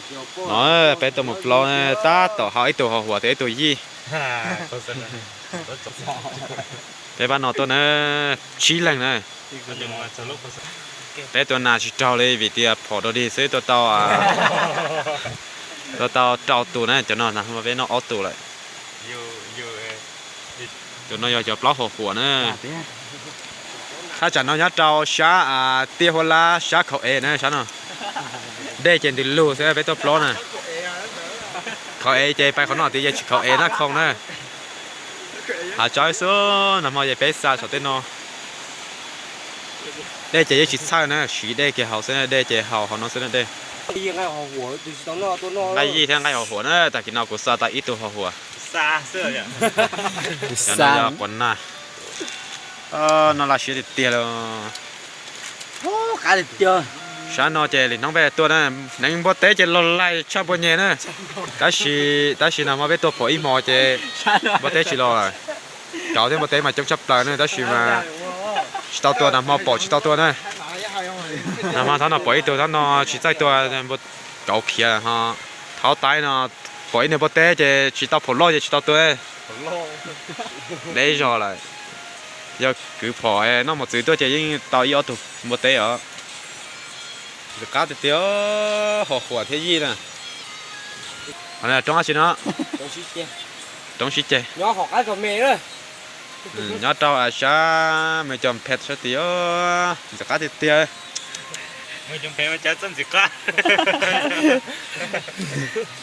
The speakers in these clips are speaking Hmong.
No peb tuaj mus plaub tab tom haus ib tug hos huam thiab ib tug yij. Peb pab no tuaj na, tsib leeg na. Peb tua nas tsis raug li vim tias phom dog dig xwb, tua tau, tua tau rau tus na, cov no peb noj ob tug lawm. Tus no yog cov plaub hos huam na. Thaj tsam no nyob rau sab Tiaj Huab Lab sab Khauv Ev na, sab no. Dej ces ntws lug xwb peb tuaj plaub na. Khauv Ev ces pais qhov no tias yeej tsis Khauv Ev na, khoo na. Hav tsawb xwb, nag hmo ces peb xa saum tej no. Dej ces yeej tsis txhawj na, siv dej kiag haus xwb, dej ces haus hauv no xwb na dej. Nqaij yij thiab nqaij hos huam na, tag kis no kuv xa tau ib tug hos huam. Cov no yog quav nag. Noj laj siab tiag tiag li. Sab no ces li hnub peb tuaj na, neev npua teb ces los laig tshaj npua nyeg na. Tab sis, tab sis nag hmo peb tuaj phom ib hmos ces npua teb tsis los lawm. Kauv thiab npua teb mas coob tshaj plaws na, tab sis mas tsis tau tua, nag hmo pom tsis tau tua na. Nag hmo thaum no pom ib tug, thaum no tsis txawj tua, npua kauv khiav ho. Thaum taib no pom ib niag npua teb ces tsis tau phom loj ces tsis tau tua. Deb zog lawm. Yog kwv phom noj mos txwv tuaj ces yeej tau ib ob tug npua teb os. Ntxim qab tiag tiag, hos huam thiab yij na. Roob dab tsi no? Roob Sib Ceg. Nyob rau sab me cov phem sab tid, ntxim qab tiag tiag.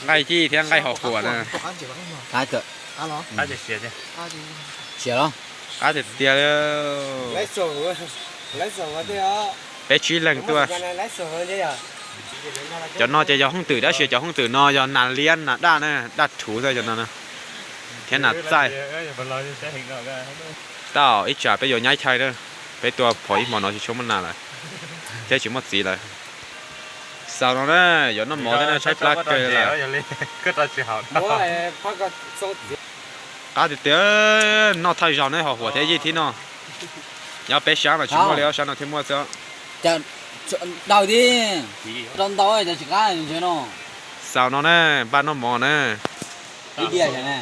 Nqaij yij thiab nqaij hos huam na. Qab tiag tiag. Peb tsib leeg tuaj. Cov no ces yog hooj twm, tab sis cov hooj twm no yog nas liab nas daj na, daj rhuv xwb cov no na, thiab nas txaij. Tau ib tsam peb yuav nyab chaw na, peb tua phom ib hmos no tsis tshua muaj nas lawm, thiab tsis muaj txiv lawm. Xaus no na, yuav noj mov thiab na, tshaib plab kawg lawm. Qab tiag tiag, noj thawj zaug na, hos huam thiab yij thib no. Nyob peb sab mas tsis muaj li, ob sab no thiaj muaj xwb. Daws thiab, rau ntau cov tsis qab no. Xaus no na, npaj noj mov na. Ib diav xyov na.